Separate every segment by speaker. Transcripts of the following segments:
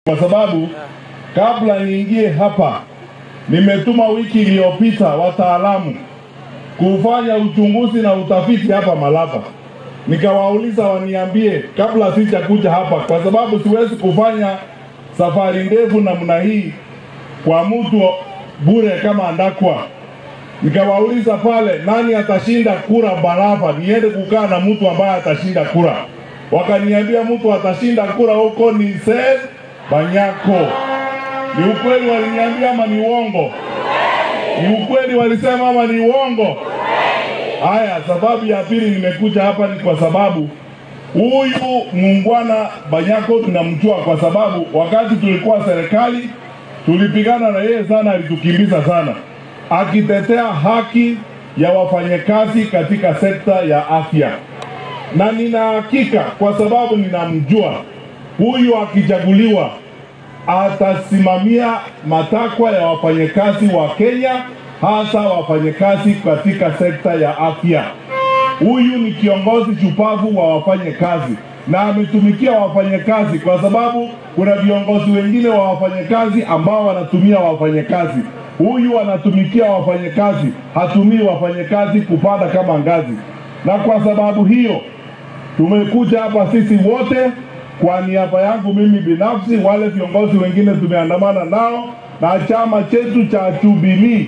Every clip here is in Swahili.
Speaker 1: Kwa sababu kabla niingie hapa nimetuma wiki iliyopita wataalamu kufanya uchunguzi na utafiti hapa Malava. Nikawauliza waniambie kabla sijakuja hapa, kwa sababu siwezi kufanya safari ndefu namna hii kwa mtu bure kama Andakwa. Nikawauliza pale, nani atashinda kura Malava, niende kukaa na mtu ambaye atashinda kura. Wakaniambia mtu atashinda kura huko ni Seth Panyako. Ni ukweli waliniambia ama ni uongo? Ni ukweli walisema ama ni uongo? Haya, sababu ya pili nimekuja hapa ni kwa sababu huyu muungwana Panyako tunamjua, kwa sababu wakati tulikuwa serikali tulipigana na yeye sana, alitukimbiza sana akitetea haki ya wafanyakazi katika sekta ya afya. Na nina hakika kwa sababu ninamjua huyu, akichaguliwa atasimamia matakwa ya wafanyakazi wa Kenya, hasa wafanyakazi katika sekta ya afya. Huyu ni kiongozi shupavu wa wafanyakazi na ametumikia wafanyakazi, kwa sababu kuna viongozi wengine wa wafanyakazi ambao wanatumia wafanyakazi. Huyu anatumikia wafanyakazi, hatumii wafanyakazi kupanda kama ngazi. Na kwa sababu hiyo tumekuja hapa sisi wote kwa niaba yangu mimi binafsi, wale viongozi wengine tumeandamana nao na chama chetu cha Jubilee,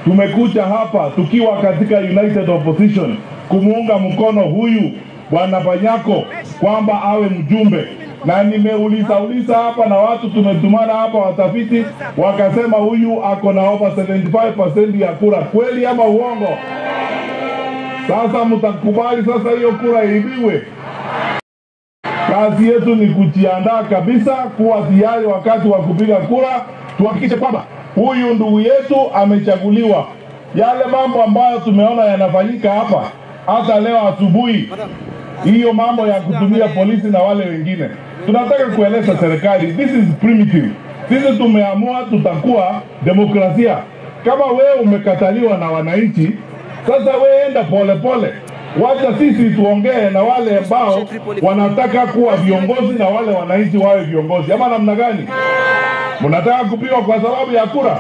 Speaker 1: tumekuja hapa tukiwa katika United Opposition kumuunga mkono huyu Bwana Panyako kwamba awe mjumbe. Na nimeuliza uliza hapa na watu tumetumana hapa watafiti, wakasema huyu ako na over 75% ya kura. Kweli ama uongo? Sasa mtakubali sasa hiyo kura ibiwe? Kazi yetu ni kujiandaa kabisa, kuwa tayari wakati wa kupiga kura, tuhakikishe kwamba huyu ndugu yetu amechaguliwa. Yale mambo ambayo tumeona yanafanyika hapa hata leo asubuhi, hiyo mambo ya kutumia polisi na wale wengine, tunataka kueleza serikali this is primitive. Sisi tumeamua tutakuwa demokrasia. Kama wewe umekataliwa na wananchi, sasa wewe enda pole pole. Wacha sisi tuongee na wale ambao wanataka kuwa viongozi na wale wananchi wawe viongozi. Ama namna gani? Mnataka kupigwa kwa sababu ya kura?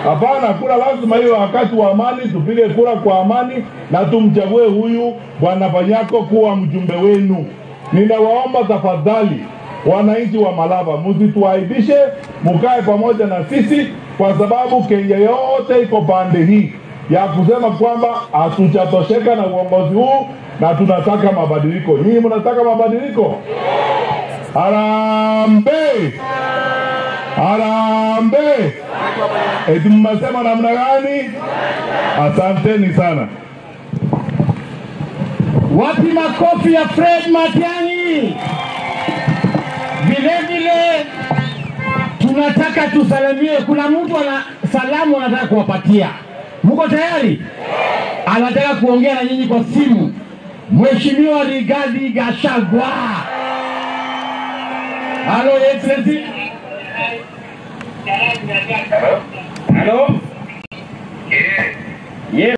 Speaker 1: Hapana, kura lazima iwe wakati wa amani. Tupige kura kwa amani na tumchague huyu Bwana Panyako kuwa mjumbe wenu. Ninawaomba tafadhali wananchi wa Malava, msituaibishe, mkae pamoja na sisi, kwa sababu Kenya yote iko pande hii ya kusema kwamba hatujatosheka na uongozi huu na tunataka mabadiliko. Nyinyi mnataka mabadiliko? Harambee! Harambee! Eti mmesema namna gani? Asanteni sana.
Speaker 2: Wapi makofi ya Fred Matiang'i? Vile vile tunataka tusalimie, kuna mtu ana salamu anataka kuwapatia. Mko tayari? Anataka kuongea na nyinyi kwa simu. Mheshimiwa Rigathi Gachagua. Hello, Excellency. Hello. Hello. Yes.